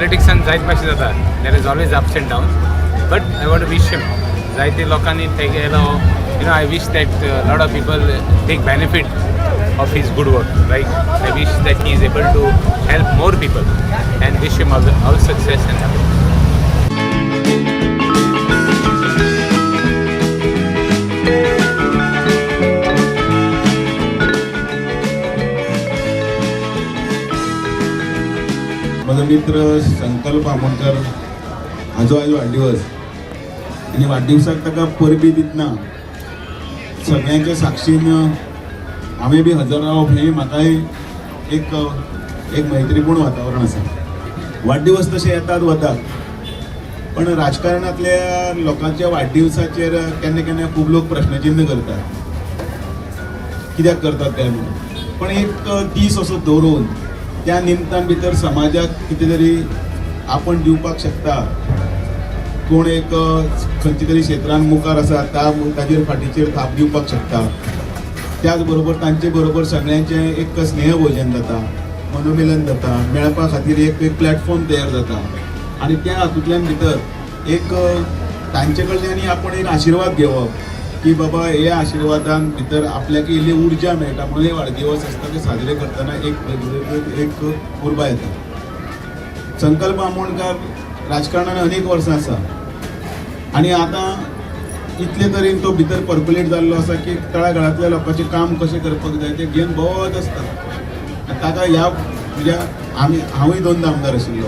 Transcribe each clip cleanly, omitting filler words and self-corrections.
पॉलिटिक्सान जायत मातशें जाता, there is always ups and downs, but I want to wish him जायते लोकांनी तेगेलो, I wish that lot of people take benefit of his good work. Like, I wish that he is able to help more people and wish him all success and happiness. म्हजो मित्र संकल्प आमोणकर हाजो आयज वाडदिवस आनी वाडदिवसाक ताका परबीं दितना सगळ्यांच्या साक्षीन हांवें बी हजर रावप हें म्हाकाय एक एक मैत्रीपूर्ण वातावरण आसा. वाडदिवस तशे येतात वतात, पण राजकारणांतल्या लोकांच्या वाडदिवसाचेर केन्ना केन्ना खूब लोक प्रश्नचिन्ह करतात, कित्याक करतात काय म्हणून. पण एक दीस असो दवरून त्या निमतान भितर समाजाक कितें तरी आपण दिवपाक शकता, कोण एक खंयच्या तरी क्षेत्रान मुखार आसा त्या ताजेर फाटीचेर थाप दिवपाक शकता. त्याच बरोबर तांचे बरोबर सगळ्यांचें एक स्नेहभोजन जाता, मनोमिलन जाता, मेळपा खातीर एक एक प्लॅटफॉर्म तयार जाता आनी त्या हातूंतल्यान भितर एक तांचे कडल्यान आपण एक आशिर्वाद घेवप की बाबा ह्या आशिर्वादान भितर आपल्याक इल्ली उर्जा मेळटा म्हणून हे वाडदिवस आसता ते साजरे करतना एक वेगवेगळी एक उर्बा येता. संकल्प आमोणकर राजकारणान अनेक वर्सां आसा आनी आतां इतले तरेन तो भितर पर्क्युलेट जाल्लो आसा की तळागाळांतल्या लोकांचें काम कशें करपाक जाय तें घेवन भोंवत आसता. आनी ताका ह्या म्हणजे आमी, हांवूय दोनदां आमदार आशिल्लो,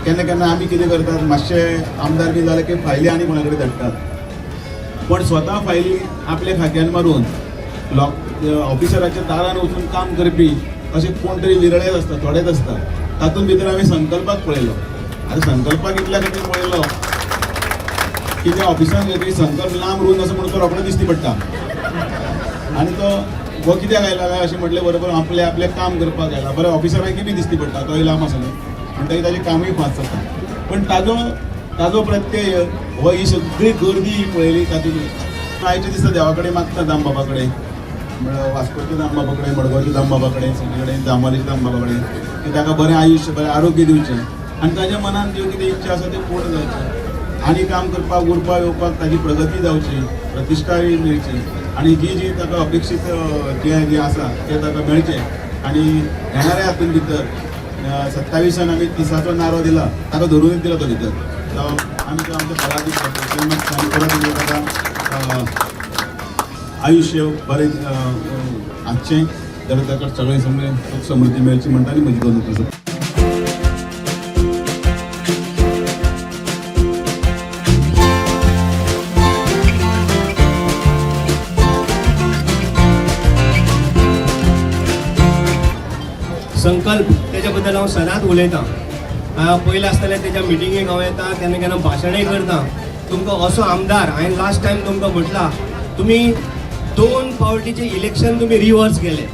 केन्ना केन्ना आमी कितें करतात, मातशे आमदार बी जाले की फायली आनी कोणा कडेन धाडटात, पण स्वता फायली आपल्या खाक्यान मारून लोक ऑफिसराच्या दारान वचून काम करपी अशे कोण तरी विरळेच आसता, थोडेच आसता. तातूंत भितर हांवें संकल्पाक पळयलो. आतां संकल्पाक इतल्या खातीर पळयलो की त्या ऑफिसान वयतकीर संकल्प लांब रूंद आसा म्हणून तो रोखडो दिश्टी पडटा आनी तो हो कित्याक आयला काय अशें म्हटलें बरोबर आपलें आपलें काम करपाक आयला. बरें, ऑफिसरांकी बी दिश्टी पडटा, तोय लांब आसा न्हय, म्हणटकीर ताजें कामूय फास्ट जाता. पण ताजो ताजो प्रत्यय हो ही सगळी गर्दी पळयली तातूंत आयच्या दिसा देवा कडेन मागता, दामबाबा कडेन, म्हळ्यार वास्कोच्या दामबाबा कडेन, मडगांवच्या दामबाबा कडेन, सगळे कडेन जांबावलेच्या दामबाबा कडेन की ताका बरें आयुश्य, बरें आरोग्य दिवचें आनी ताज्या मनान ज्यो कितें इच्छा आसा त्यो पूर्ण जावच्यो आनी काम करपाक उरपा येवपाक ताजी प्रगती जावची, प्रतिश्ठाय मेळची आनी जी जी ताका अपेक्षीत जें जें आसा तें ताका मेळचें. आनी येणाऱ्या हातून भितर 27 आमी 30चो नारो दिला, ताका धरूनच दिला तो भितर, तो आमी तो आमच्या फळादीक करता आनी परत एकदां ताका आयुश्य बरें आसचें जाल्यार ताका सगळें सगळें सुख समृद्धी मेळची म्हणटा आनी म्हजी दोन उतरां. संकल्प तेच्या बद्दल हांव सदांच उलयतां. पयलीं आसतलें तेच्या मिटिंगेक हांव येता, केन्ना केन्ना भाशणूय करता. तुमकां असो आमदार हांवें लास्ट टायम तुमकां म्हटलां, तुमी दोन फावटीचें इलेक्शन तुमी रिवर्स गेले,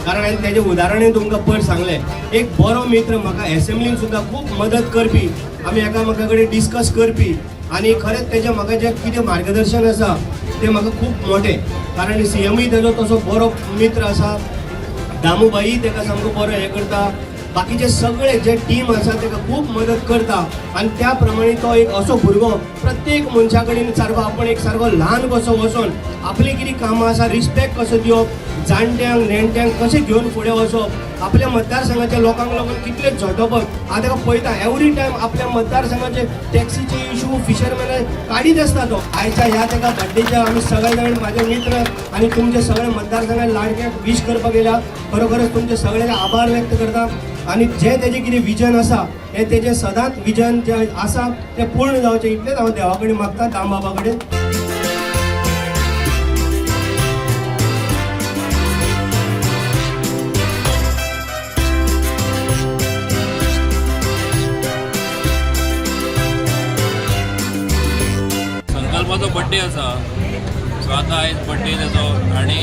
कारण हांवें तेजें उदाहरणूय तुमकां पयर सांगलें. एक बरो मित्र, म्हाका एसेंब्लीन सुद्दां खूब मदत करपी, आमी एकामेका कडेन डिस्कस करपी आनी खरेंच तेजें म्हाका जें कितें मार्गदर्शन आसा तें म्हाका खूब मोटें, कारण सीएमूय तेजो तसो बरो मित्र आसा, दामूबाई तेका सामको बरो हें करता, बाकीचे सगळे जे टीम आसा तेका खूब मदत करता. आनी त्या प्रमाणे तो एक असो भुरगो प्रत्येक मनशा कडेन सारको आपण एक सारको ल्हान कसो वचोन आपली कितें कामां आसा, रिस्पेक्ट कसो दिवप, जाणट्यांक नेणट्यांक कशें घेवन फुडें वचप, आपल्या मतदारसंघाच्या लोकांक लागून कितले झटपप. हांव ताका पळयता एवरी टायम आपल्या मतदारसंघाचे टॅक्सीचे इशू, फिशरमॅन काडीत आसता तो. आयच्या ह्या ताका बड्डेच्या आमी सगळे जाण माझे मित्र आनी तुमचे सगळे मतदारसंघात लाडक्याक विश करपाक येयल्या. खरोखरच तुमचे सगळ्यांचे आभार व्यक्त करता आनी जे तेजें कितें विजन आसा हें तेजें सदांच विजन जें आसा तें पूर्ण जावचें इतलेंच हांव देवा कडेन मागता, दामबाबा कडेन. संकल्पाचो बड्डे आसा, सो आतां आयज बड्डे तेजो आनी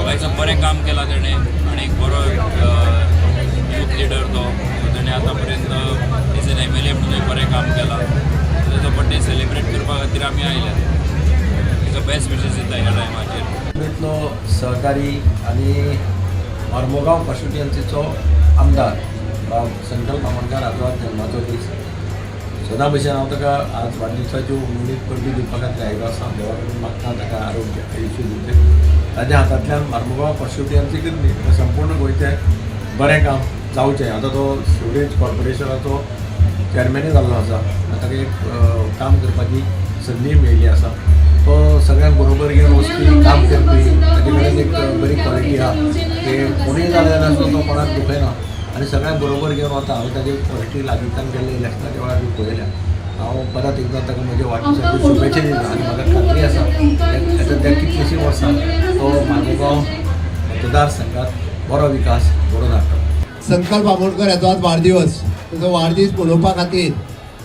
आयज बरें काम केलां तेणें आनी एक बरो यूथ लिडर तो. सो तेणें आतां पर्यंत एज एन एमएलए म्हणून बरें काम केलां. सो तेजो बड्डे सेलिब्रेट करपा खातीर आमी आयल्यात. तेका बेस्ट विशीस दिता ह्या टायमाचेर. कोंकणींतलो सहकारी आनी मार्मोगांव कॉन्स्टिट्युएन्सीचो आमदार. बाब संकल्प आमोणकर हाचो आज जल्माचो दीस. सदां भशेन हांव ताका आज वाडदिवसाच्यो उमेदीक परबीं दिवपा खातीर आयिल्लो आसा. देवा कडेन मागता ताका आरोग्य आयुश्य दिवचें, ताज्या हातांतल्यान मार्मुगांव कॉन्स्टिट्युएन्सीकच न्ही तर संपूर्ण गोंयचें बरें काम जावचें. आतां तो सिवरेज कॉर्पोरेशनाचो चॅरमॅनूय जाल्लो आसा. ताका एक काम करपाची संदी मेळिल्ली आसा. तो सगळ्यांक बरोबर घेवन वचपी, काम करपी. ताजे कडेन एक बरी क्वॉलिटी आहा की कोणूय जाले जाल्यार तो कोणाक दुखयना आनी सगळ्यांक बरोबर घेवन वता. हांवें ताजी क्वॉलिटी लागींच्यान गेल्ले इलेक्शनाच्या वेळार बी पळयल्या. हांव परत एकदां ताका म्हज्या वाडदिवसाच्यो शुभेच्छा दिता आनी म्हाका खात्री आसा, आतां त्या कितलींशीं वर्सां तो मार्मुगांव मतदारसंघात बरो विकास घडोवन हाडटलो. संकल्प आमोणकर हाचो आज वाडदिवस. ताचो वाडदीस मनोवपा खातीर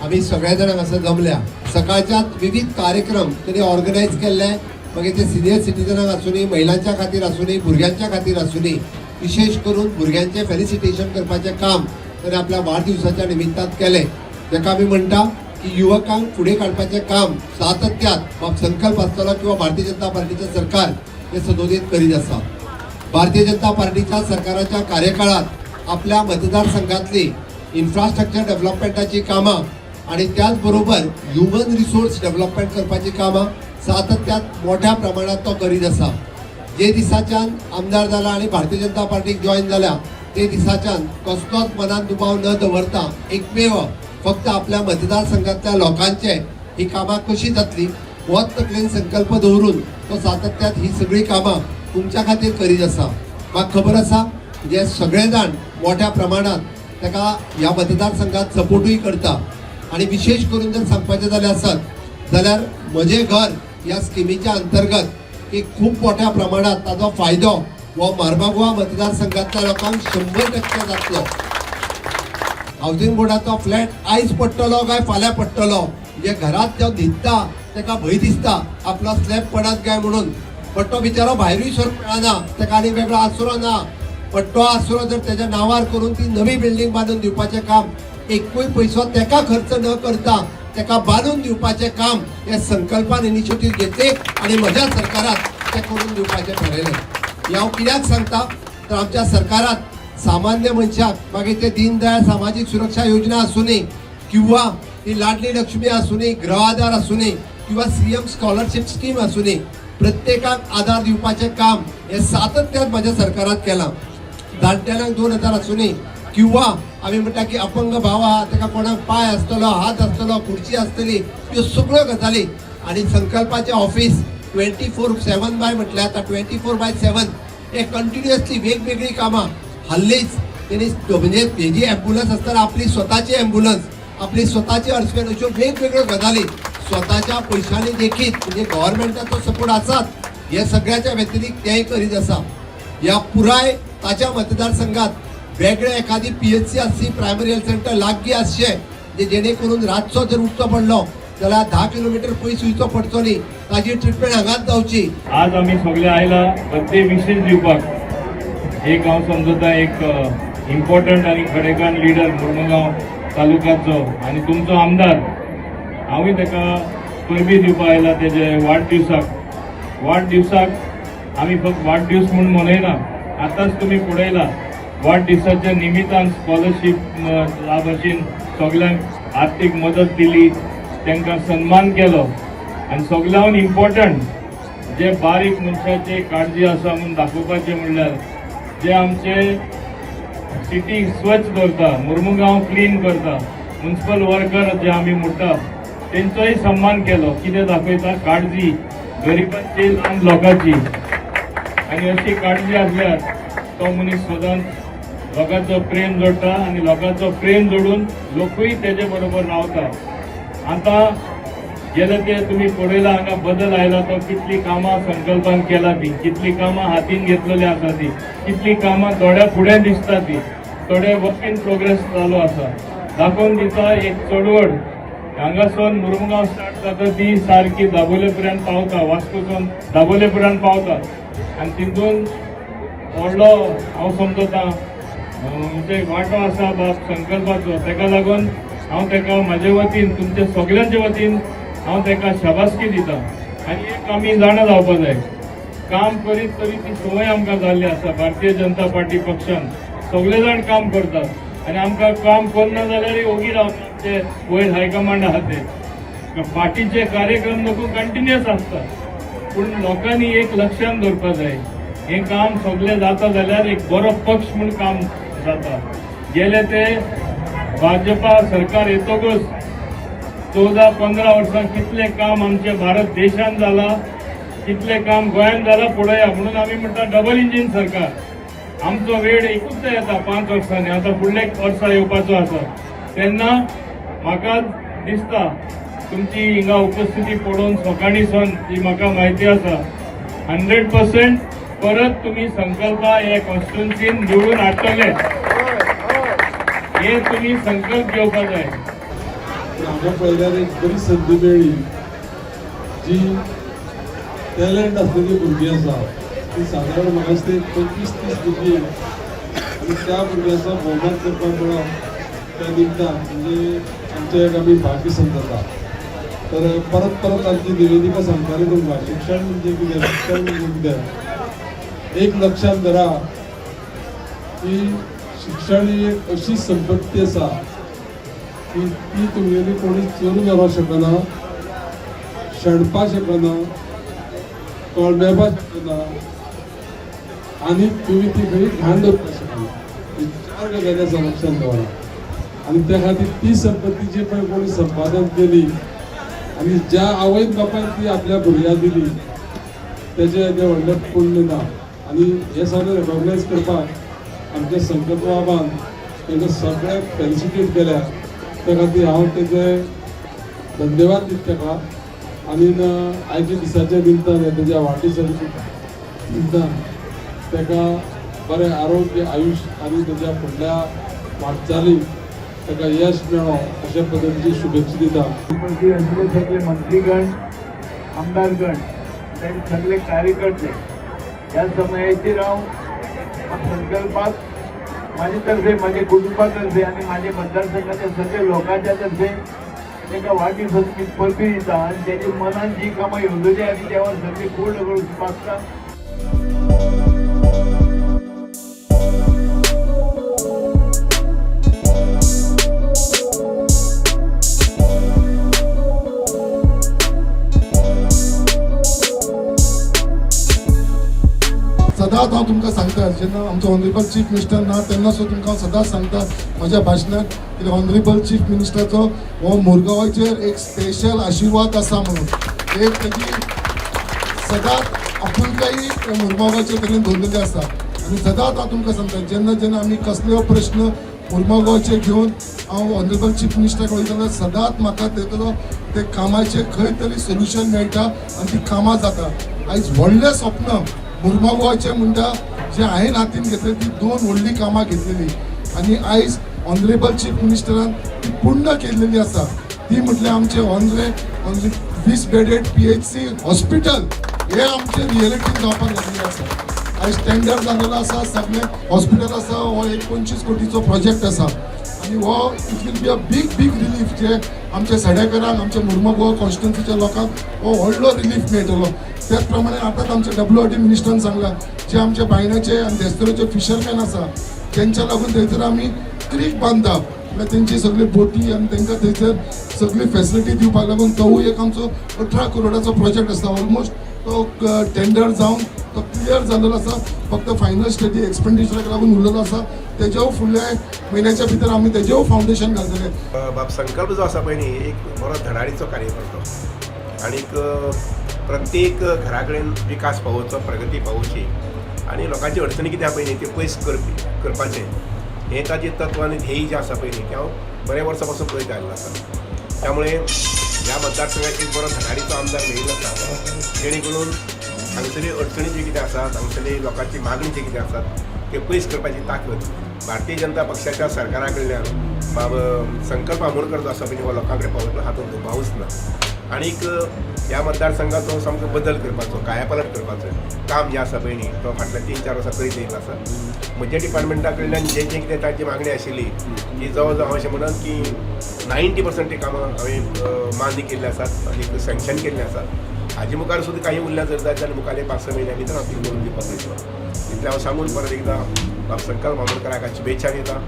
आमी सगळे जाण हांगासर जमल्या. सकाळच्याच विविध कार्यक्रम तेणी ऑर्गनायज केल्ले. मागीर ते सिनियर सिटीजनांक आसुनी, महिलांच्या खातीर आसुनी, भुरग्यांच्या खातीर आसुनी, विशेश करून भुरग्यांचें फेलिसिटेशन करपाचें काम ताणें आपल्या वाडदिवसाच्या निमित्तान केलें. ताका आमी म्हणटा की युवकांक फुडें काडपाचें काम सातत्यात बाब संकल्प आसतलो किंवा भारतीय जनता पार्टीचें सरकार हें सदोदीत करीत आसा. भारतीय जनता पार्टीच्या सरकाराच्या कार्यकाळात आपल्या मतदारसंघातली इन्फ्रास्ट्रक्चर डेव्हलपमेंटाची कामां आणि त्याचबरोबर ह्युमन रिसोर्स डेव्हलपमेंट करपाची कामां सातत्यात मोठ्या प्रमाणात तो करीत आसा. जे दिसाच्यान आमदार जाला आनी भारतीय जनता पार्टीक जॉयन जाल्या ते दिसाच्यान कसलोच मनात दुबाव न दवरता एकमेव फक्त आपल्या मतदारसंघातल्या लोकांचे ही कामां कशी जातली होच तकलेन संकल्प दवरून तो सातत्यात ही सगळी कामां तुमच्या खातीर करीत आसा. म्हाका खबर आसा, जे सगळे जाण मोठ्या प्रमाणात ताका ह्या मतदारसंघात सपोर्टूय करता. आणि विशेष करून जर सांगपाचें जाल्यार आसत जाल्यार म्हजें घर ह्या स्किमीच्या अंतर्गत एक खूब मोठ्या प्रमाणात ताजो फायदो हो मार्मागोवा मतदारसंघातल्या लोकांक 100% जातलो. हावसिंग बोर्डाचो फ्लॅट आयज पडटलो काय फाल्यां पडटलो, म्हणजे घरात जो न्हिदता ताका भंय दिसता आपलो स्लॅब पडत काय म्हणून. पण तो बिचारो भायरूय सरूंक मेळना, ताका आनी वेगळो आसरो ना. पण तो आसरो जर तेज्या नांवार करून ती नवी बिल्डींग बांदून दिवपाचें काम, एकूय पयसो तेका खर्च न करता तेका बांदून दिवपाचें काम हे संकल्पान इनिशिएटीव घेतली आनी म्हज्या सरकारात तें करून दिवपाचें ठरयलें. हें हांव कित्याक सांगता तर आमच्या सरकारात सामान्य मनशाक, मागीर ते दीनदयाळ सामाजीक सुरक्षा योजना आसूं किंवा ती लाडली लक्ष्मी आसूं, गृह आधार आसूं किंवा सीएम स्कॉलरशीप स्कीम आसूं, प्रत्येकाक आधार दिवपाचें काम हें सातत्यान म्हज्या सरकारात केलां. जाणटेल्यांक 2000 आसूं किंवा आमी म्हणटा की अपंग भाव आहा, ताका कोणाक पांय आसतलो, हात आसतलो, खुर्ची आसतली, ह्यो सगळ्यो गजाली. आनी संकल्पाचें ऑफिस 24/7 बाय म्हटल्यार आतां 24/7 हे कंटिन्युअसली वेगवेगळी कामां. हल्लीच तेणी म्हणजे हेजी एम्बुलन्स आसतना आपली स्वताची एम्बुलन्स, आपली स्वताची अर्सवेन, अश्यो वेगवेगळ्यो गजाली स्वताच्या पयशांनी देखीत, म्हणजे गव्हर्मेंटाचो सपोर्ट आसात, हे सगळ्याच्या व्यतिरिक्त तेंय करीत आसा. ह्या पुराय ताच्या मतदारसंघात वेगळे एखादी पीएचसी आसची, प्रायमरी हेल्थ सेंटर लागीं आसचें, म्हणजे जेणे करून रातचो जर उठचो पडलो जाल्यार 10 किलोमिटर पयस वयचो पडचो न्ही, ताजी ट्रिटमेंट हांगाच जावची. आज आमी सगळे आयला बर्थडे विशीस दिवपाक. एक हांव समजता एक इम्पॉर्टंट आनी खडेगांठ लिडर मुर्मुगांव तालुक्याचो आनी तुमचो आमदार. हांवूय ताका परबी दिवपाक आयला तेजे वाडदिवसाक. वाडदिवसाक आमी फक्त वाडदीस म्हूण मनयना. आतांच तुमी पळयला, वाडदिसाच्या निमित्तान स्कॉलरशीप ह्या भशेन सगल्यांक आर्थीक मदत दिली, तांकां सन्मान केलो. आनी सगल्यांहून इम्पॉर्टंट जे बारीक मनशाची काळजी आसा म्हूण दाखोवपाचें म्हणल्यार जे आमचे सिटी स्वच्छ दवरता, मुर्मुगांव क्लीन करता, म्युन्सिपल वर्कर जे आमी म्हणटा तेंचोय सन्मान केलो. कितें दाखयता? काळजी गरिबांची, ल्हान लोकांची. आनी अशी काळजी आसल्यार तो मनीस सदांच लोकांचो प्रेम जोडटा आनी लोकांचो प्रेम जोडून लोकूय तेजे बरोबर रावता. आतां गेले ते तुमी पळयला, हांगा बदल आयला तो कितली कामां संकल्पान केला ती, कितली कामां हातीन घेतलेली आसा ती, कितली कामां थोड्या फुडें दिसता ती, थोडे वर्क इन प्रोग्रेस चालू आसा. दाखोवन दिता एक चळवळ हांगासून मुर्मुगांव स्टार्ट जाता ती सारकी दाबोले पर्यंत पावता, वास्कोसून दाबोले पर्यंत पावता. आनी तितून व्हडलो हांव समजता म्हणजे वांटो आसा बाब संकल्पाचो. ताका लागून हांव ताका म्हाजे वतीन, तुमच्या सगल्यांचे वतीन हांव ताका शाबासकी दिता. आनी एक आमी जाणा जावपा जाय, काम करीत तरी ती संवय आमकां जाल्ली आसा. भारतीय जनता पार्टी पक्षान सगळे जाण काम करतात. आनी आमकां काम करना जाल्यार ओगी रावता ते वयर हायकमांड आहा ते फाटीचे कार्यक्रम नको कंटिन्युअस आसता. पूण लोकांनी एक लक्षात दवरपा जाय, हें काम सगळें जाता जाल्यार एक बरो पक्ष म्हूण काम जाता. गेले ते भाजपा सरकार येतकच 14-15 वर्सां कितलें काम आमच्या भारत देशान जाला, कितलें काम गोंयान जाला पळोवया. म्हणून आमी म्हणटा डबल इंजीन सरकार. आमचो वेळ एकूच येता 5 वर्सांनी. आतां फुडले वर्सा येवपाचो आसा तेन्ना म्हाका दिसता तुमची हिंगा उपस्थिती पळोवन सकाळीं जी म्हाका म्हायती आसा, 100% परत तुमी संकल्पा हे कॉन्स्टिट्युन्सीन निवडून हाडटले, हे तुमी संकल्प घेवपा जाय. पूण हांगा पळयल्यार एक बरी संदी मेळ्ळी. जी टॅलंट आसलेली भुरगीं आसा ती सादारण म्हाका दिसता एक 25-30 भुरगीं आनी त्या भुरग्यांचो भोवमान करपाक मेळप त्या निमतान म्हणजे आमचें एक आमी भाग्य समजता. तर परत परत आमची निवेदिका सांगताली तुमकां, शिक्षण म्हणजे कितें, शिक्षण म्हणजे कितें. एक लक्षांत धरा की शिक्षण ही एक अशी संपत्ती आसा की ती तुमगेली कोणी चोरून व्हरूंक शकना, शेणपाक शकना, कळमेवपाक शकना आनी तुमी ती खंय घाण दवरपाक शकना. ही चार गजाली आसा लक्षांत दवरा. आनी त्या खातीर ती संपत्ती जी पळय कोणी संपादन केली आनी ज्या आवयन बापायन ती आपल्या भुरग्याक दिली, तेजें येदें व्हडलें पुण्य ना. आनी हें सगळें रेकॉग्नायज करपाक आमच्या संकल्प बाबान तांकां सगळ्यांक फेलिसिटेट केल्या. त्या खातीर हांव तेजे धन्यवाद दिता ताका. आनी आयच्या दिसाच्या निमतान, तेज्या वाडदिसाच्या निमतान ताका बरें आरोग्य, आयुश्य आनी तेज्या फुडल्या वाटचालीक ताका यश मेळो अशा पद्दतीची शुभेच्छा दिता. उपस्थित असलेले सगळे मंत्रीगण, आमदारगण, तांचे सगळे कार्यकर्ते, ह्या समयाचेर हांव संकल्पाक माझे तर्फे, माझ्या कुटुंबातर्फे आणि माझ्या मतदारसंघाच्या सगळ्या लोकांच्या तर्फे तांकां वाडदिवसाची परबी दिता आनी तेजे मनान जी कामां येवजली आनी तेव्हा सगळी पूर्ण करूंक मागता. सदांच हांव तुमकां सांगता, जेन्ना आमचो ऑनरेबल चीफ मिनिस्टर ना तेन्ना सुद्दां तुमकां हांव सदांच सांगता म्हज्या भाशणांत की ऑनरेबल चीफ मिनिस्टराचो हो मुरगांवाचेर एक स्पेशल आशिर्वाद आसा म्हणून. एक तेजी सदांच आपुलकाय मुरगांवाचे तरेन दवरलेली आसा. आनी सदांच हांव तुमकां सांगता, जेन्ना जेन्ना आमी कसलेय प्रश्न मुरगांवाचे घेवन हांव ऑनरेबल चीफ मिनिस्टराक वयता जाल्यार सदांच म्हाका तेतलो ते कामाचें खंय तरी सोल्युशन मेळटा आनी ती कामां जाता. आयज व्हडलें स्वप्न मुरगांवाचें म्हणटा जें हांवें हातीन घेतलें, ती दोन व्हडलीं कामां घेतलेली आनी आयज ऑनरेबल चीफ मिनिस्टरान ती पूर्ण केलेली आसा. ती म्हटल्यार आमचें ऑनरे ऑनरे 20 बेडेड पीएचसी हॉस्पिटल हे आमचें रियलिटी जावपाक लागलेलें आसा. आयज टेंडर जालेलो आसा, सगळें हॉस्पिटल आसा. हो एक 25 कोटीचो प्रोजेक्ट आसा आनी हो it will be a big big relief जे आमच्या सड्याकरांक, आमच्या मुर्मू गोवा कॉन्स्टिट्युन्सीच्या लोकांक हो व्हडलो रिलीफ मेळटलो. त्याच प्रमाणे आतांच आमच्या डब्ल्यू आर डी मिनिस्टरान सांगलां, जे आमच्या बायणाचे आनी देस्तोरेचे फिशरमॅन आसा, तेंच्या लागून थंयसर आमी क्रीक बांदता, म्हळ्यार तेंची सगळी बोटी आनी तेंकां थंयसर सगळी फेसिलिटी दिवपाक लागून तोवूय एक आमचो 18 करोडाचो प्रोजेक्ट आसा. ऑलमोस्ट तो टेंडर जावन तो क्लियर जाल्लो आसा, फक्त फायनल स्टडी एक्सपेंडिचराक लागून उरलेलो आसा. तेजेव फुडल्या म्हयन्याच्या भितर आमी तेजेव फावंडेशन घालतले. बाब संकल्प जो आसा पळय न्ही, एक बरो धडाडीचो कार्यकर्तो आणीक प्रत्येक घरा कडेन विकास पावोवचो, प्रगती पावोवची आनी लोकांची अडचणी कितें आसा पळय न्ही, त्यो पयस करपी करपाचें हें ताजें तत्व आनी ध्येय जें आसा पळय न्ही, तें हांव बऱ्या वर्सां पासून पळयत आयिल्लो आसा. त्यामुळे ह्या मतदारसंघाक एक बरो धडाडीचो आमदार मेळिल्लो आसा, जेणे करून हांगसरली अडचणी ज्यो कितें आसात, हांगसरली लोकांची मागणी जी कितें आसात, त्यो पयस करपाची ताकद भारतीय जनता पक्षाच्या सरकारा कडल्यान बाब संकल्प आमोणकर जो आसा पळय, हो लोकां कडेन पावतलो हातूंत दुबावूच ना. आणीक ह्या मतदारसंघाचो सामको बदल करपाचो, कायापालट करपाचो काम जें आसा पळय न्ही, तो फाटल्या 3-4 वर्सां करीत येयल्लो आसा. म्हज्या डिपार्टमेंटा कडल्यान जें जें कितें तांची मागणी आशिल्ली ती जवळ जवळ हांव अशें म्हणन की 90% ती कामां हांवें मान्य केल्लीं आसात आनी सँक्शन केल्लीं आसात. हाजे मुखार सुद्दां काही उरल्या जर जायत जाल्यार मुखारले 5-6 म्हयन्या भितर हांव ती करून दिवपाक वयतलो. इतलें हांव सांगून परत एकदां बाब संकल्प आमोणकर हाका शुभेच्छा दिता.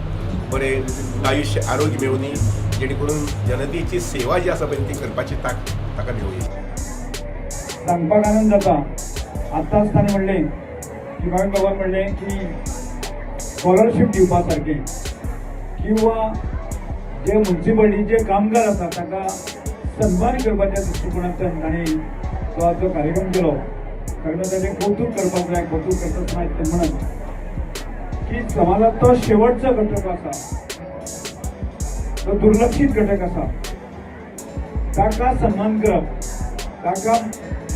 बरें आयुश्य आरोग्य मेळुनी, जेणे करून जनतेची सेवा जी आसा पळय ती करपाची तांक ताका मेळुया. सांगपाक आनंद जाता. आत्ताच ताणें म्हणलें की भावीन बाबान म्हणलें की स्कॉलरशीप दिवपा सारकें किंवा जे मुन्सिपालिटीचे कामगार आसा तांकां सन्मान करपाच्या दृश्टिकोनांतल्यान ताणें तो आजचो कार्यक्रम केलो. कारण ताचें कौतूक करपाक जाय. कौतूक करता आसतना इतलें म्हणत की समाजांतलो शेवटचो घटक आसा, तो दुर्लक्षीत घटक आसा, ताका सन्मान करप, ताका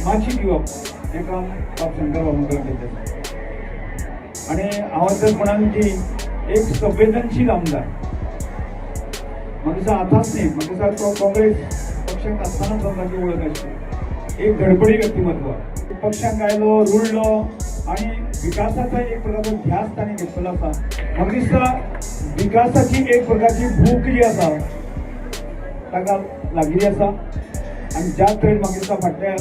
माची दिवप हें काम बाब शंकर बाबूकर केल्लें आसा. आनी हांव तर म्हणान की एक संवेदनशील आमदार. म्हाका दिसता आतांच न्ही, म्हाका दिसता तो काँग्रेस पक्षांत आसतनाच ताची वळख आशिल्ली. एक धडपडी व्यक्तिमत्व, पक्षांत आयलो, रुळलो आनी विकासाचो एक प्रकारचो ध्यास ताणें घेतलेलो आसा. म्हाका दिसता विकासाची एक प्रकारची भूक जी आसा ताका लागिल्ली आसा. आनी ज्या तरेन म्हाका दिसता फाटल्या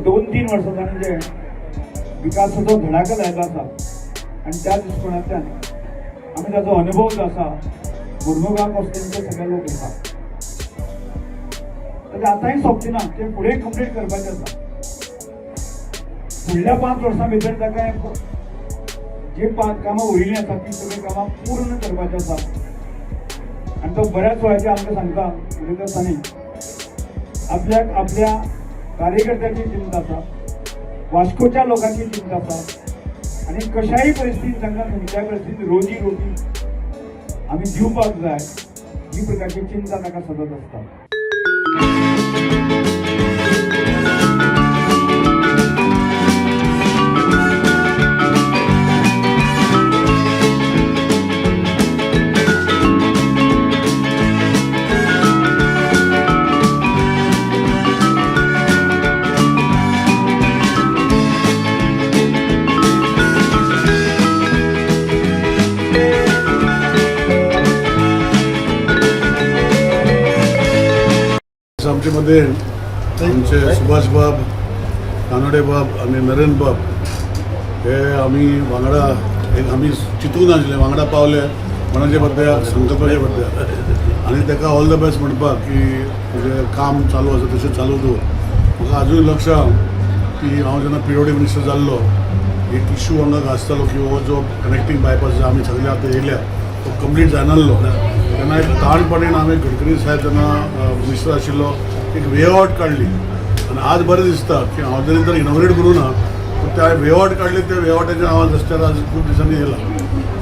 2-3 वर्सां ताणें जे विकासाचो धडाका लायलो आसा आनी त्या दृश्टिकोनांतल्यान आमी ताचो अनुभव जो आसा मुर्मुगांव कॉन्स्टिट्युएन्सीचे सगळे लोक घेता. तर आतांय सोंपची ना, तें फुडें कंप्लीट करपाचें आसा. फुडल्या 5 वर्सां भितर ताका जी कामां उरिल्लीं आसा ती सगळीं कामां पूर्ण करपाचीं आसा. आनी तो बऱ्याच वेळाचेर आमकां सांगता, उलयता आसतना आपल्याक आपल्या कार्यकर्त्याची चिंता आसा, वास्कोच्या लोकांची चिंता आसा आनी कशाय परिस्थितीन तांकां खंयच्याय परिस्थितीन रोजी रोटी आमी दिवपाक जाय, ही प्रकारची चिंता ताका सतत आसता. आमच्यामध्ये आमचे सुभाष बाब, कानडे बाब आनी नरेंद्र बाब हे आमी वांगडा एक आमी चिंतूंक नाशिल्लें वांगडा पावले कोणाच्या बद्दल, संकल्पाच्या बद्दल. आनी ताका ऑल the best म्हणपाक की तुजें काम चालू आसा तशें चालू दवर. म्हाका आजूय लक्ष आहा की हांव जेन्ना पीडब्ल्यूडी मिनिस्टर जाल्लो, एक इशू हांगा गाजतालो की हो जो कनेक्टींग बायपास जो आमी सगळे आतां येयल्या तो कंप्लीट जायनासलो. तेन्ना एक ताणपणेन हांवें गडकरी साहेब जेन्ना मिनिस्टर आशिल्लो एक वे आवट काडली. आनी आज बरें दिसता की हांव तरी तर इनॉग्रेट करूं ना, पूण त्या वे आवट काडली, त्या वे आवटाचेर हांव रस्त्यार आज खूब दिसांनी येयला.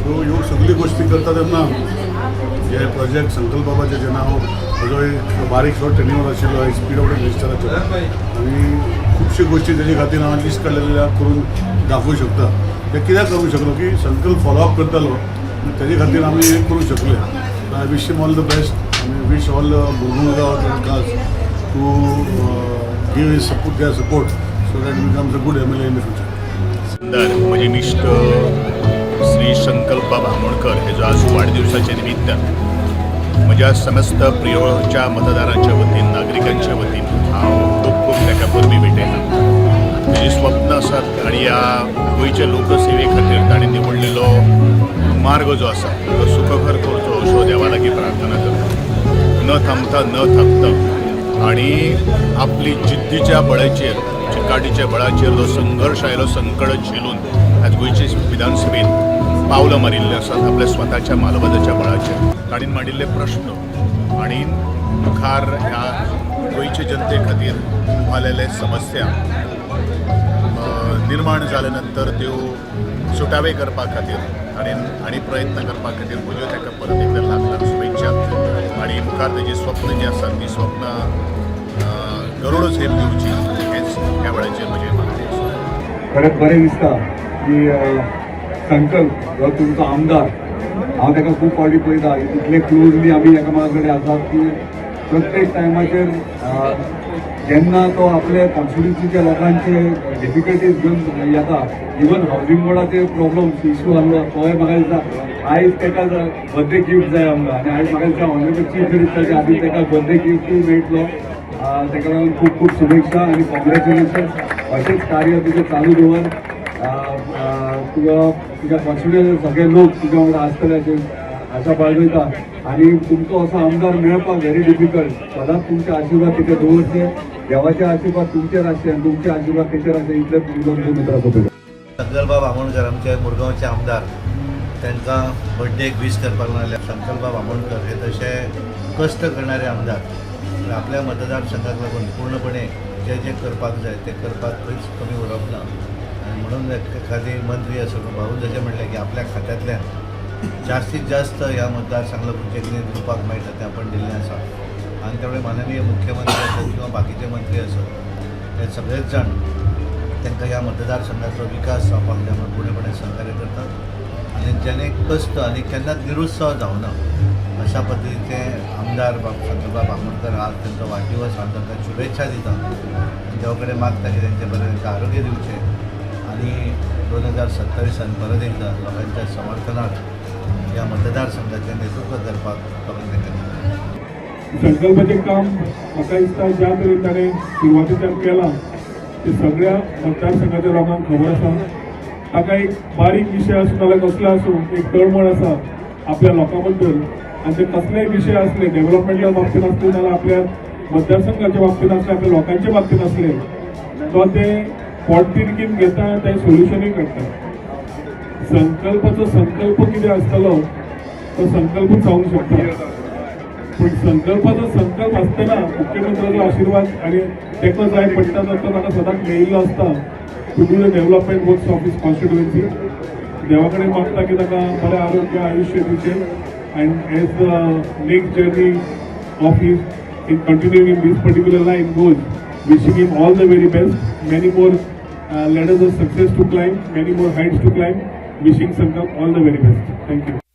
सो ह्यो सगळ्यो गोश्टी करता तेन्ना हे प्रोजेक्ट संकल्प बाबाचे जेन्ना हांव म्हजो एक बारीकसो ट्रेनिंग आशिल्लो पीडब्ल्यूडी मिनिस्टराचो आनी खुबश्यो गोश्टी तेजे खातीर हांव लिस्ट काडलेल्या करून दाखोवंक शकता. ते कित्याक करूंक शकलो की संकल्प फॉलोअप करतालो, तेजे खातीर आमी हें करूंक शकले. I wish him all the best आनी wish all Mormugao खास to give his support, their support, so that he becomes a good MLA in the future. आमदार म्हजे इश्ट श्री संकल्प आमोणकर हेजो आज वाडदिवसाच्या निमित्तान म्हज्या समस्त प्रियोळच्या मतदारांच्या वतीन, नागरिकांच्या वतीन हांव खूब खूब ताका परबीं भेटयता. तेजी स्वप्न आसात आनी ह्या गोंयच्या लोकसेवे खातीर ताणें निवडलेलो मार्ग जो आसा तो सुखकर करचो अश्यो देवा लागीं प्रार्थना करता. न थांबता, न थाकता आनी आपली जिद्दीच्या बळाचेर, चिकाटीच्या बळाचेर जो संघर्श आयलो, संकट झेलून आज गोंयचे विधानसभेत पावलां मारिल्लीं आसात आपल्या स्वताच्या मालवजाच्या बळाचेर. तांणी मांडिल्ले प्रश्न आनी मुखार ह्या गोंयचे जनते खातीर उभारलेले समस्या निर्माण जाले नंतर त्यो सुटावे करपा खातीर आनी आनी प्रयत्न करपा खातीर म्हज्यो ताका परत एकदां लाख लाख शुभेच्छा. आनी मुखार तेजी स्वप्न जी आसात ती स्वप्नां गरुड झेप दिवची हेच ह्या वेळाचेर म्हजें मागणें आसा. खरेंच बरें दिसता की संकल्प हो तुमचो आमदार, हांव ताका खूब फावटी पळयता, इतले क्लोजली आमी एकामेका कडेन आसात की प्रत्येक टायमाचेर जेन्ना तो आपले कॉन्स्टिट्युन्सीच्या लोकांचे डिफिकल्टीज घेवन येता, इवन हावजींग बोर्डाचे प्रॉब्लम्स इशू आहलो तोय म्हाका दिसता आयज ताका बर्थडे गिफ्ट जाय आमकां. आनी आयज म्हाका दिसता ऑनरेबल चीफ मिनिस्टराच्या हातीन ताका बर्थडे गिफ्टूय मेळटलो. ताका लागून खूब खूब शुभेच्छा आनी कॉंग्रेच्युलेशन. अशेंच कार्य तुजें चालू दवर. तुका तुज्या कॉन्स्टिट्युएन्सी सगळे लोक तुज्या वांगडा आसतले अशें आशा बाळगयता आनी तुमचो असो आमदार मेळपाक व्हेरी डिफिकल्ट. सदांच तुमचे आशिर्वाद तिथे दवरचे, देवाचे आशिर्वाद तुमचेर आसचे आनी तुमचे आशिर्वाद तेचेर आसचे, इतलेच उलोवन मित्रां सोंपयता. संकल्पबाब आमोणकर आमचे मुरगांवचे आमदार, तांकां बड्डेक वीश करपाक लागले. संकल्पबाब आमोणकर हे तशे कश्ट करणारे आमदार. आपल्या मतदारसंघाक लागून पूर्णपणे जे जे करपाक जाय ते करपाक खंयच कमी उरप ना आनी म्हणून एखादी मंत्री आसूं, भाऊन जशें म्हणलें की आपल्या खात्यांतल्यान जास्तीत जास्त ह्या मतदारसंघाक लागून जें कितें दिवपाक मेळटा तें आपण दिल्लें आसा. आनी त्यामुळे माननीय मुख्यमंत्री आसत किंवा बाकीचे मंत्री आसत, हे सगळेच जाण तांकां ह्या मतदारसंघाचो विकास जावपाक जाय म्हणून पूर्णपणे सहकार्य करतात. आनी जेणे कश्ट आनी केन्नाच निरुत्साह जावना अशा पद्दतीचे आमदार बाब संकल्पबाब आमोणकर, आज तांचो वाडदिवस. हांव तांकां शुभेच्छा दिता आनी देवा कडेन मागता की तेंचे बरें तांकां आरोग्य दिवचें आनी 2027 परत एकदां लोकांच्या समर्थनाक ह्या मतदारसंघाचें नेतृत्व करपाक लोकांनी तांकां दिलें. संकल्पाचें काम म्हाका दिसता ज्या तरेन ताणें सुरवातेच्यान केलां ते सगळ्या मतदारसंघाच्या लोकांक खबर आसा. ताका एक बारीक विशय आसूं नाजाल्यार कसलो आसूं, एक तळमळ आसा आपल्या लोकां बद्दल आनी ते कसलेय विशय आसले, डेव्हलपमेंटच्या बाबतींत आसले नाजाल्यार आपल्या मतदारसंघाच्या बाबतींत आसले, आपल्या लोकांच्या बाबतींत आसले, तो ते पोटतिडकीन घेता आनी ते सोल्युशनूय काडटा. संकल्पाचो संकल्प कितें आसतलो तो संकल्पूच जावंक शकता, पूण संकल्पाचो संकल्प आसतना मुख्यमंत्र्याचो आशिर्वाद आनी तेको जाय पडटा तर तो ताका सदांच मेळिल्लो आसता to do the development works of his constituency. देवा कडेन मागता की ताका बरें आरोग्य, आयुश्य दिवचें and as the next journey of his in continuing in this particular line goes, wishing him all the very best, many more ladders of success to climb, many more heights to climb, wishing Sankalp all the very best. Thank you.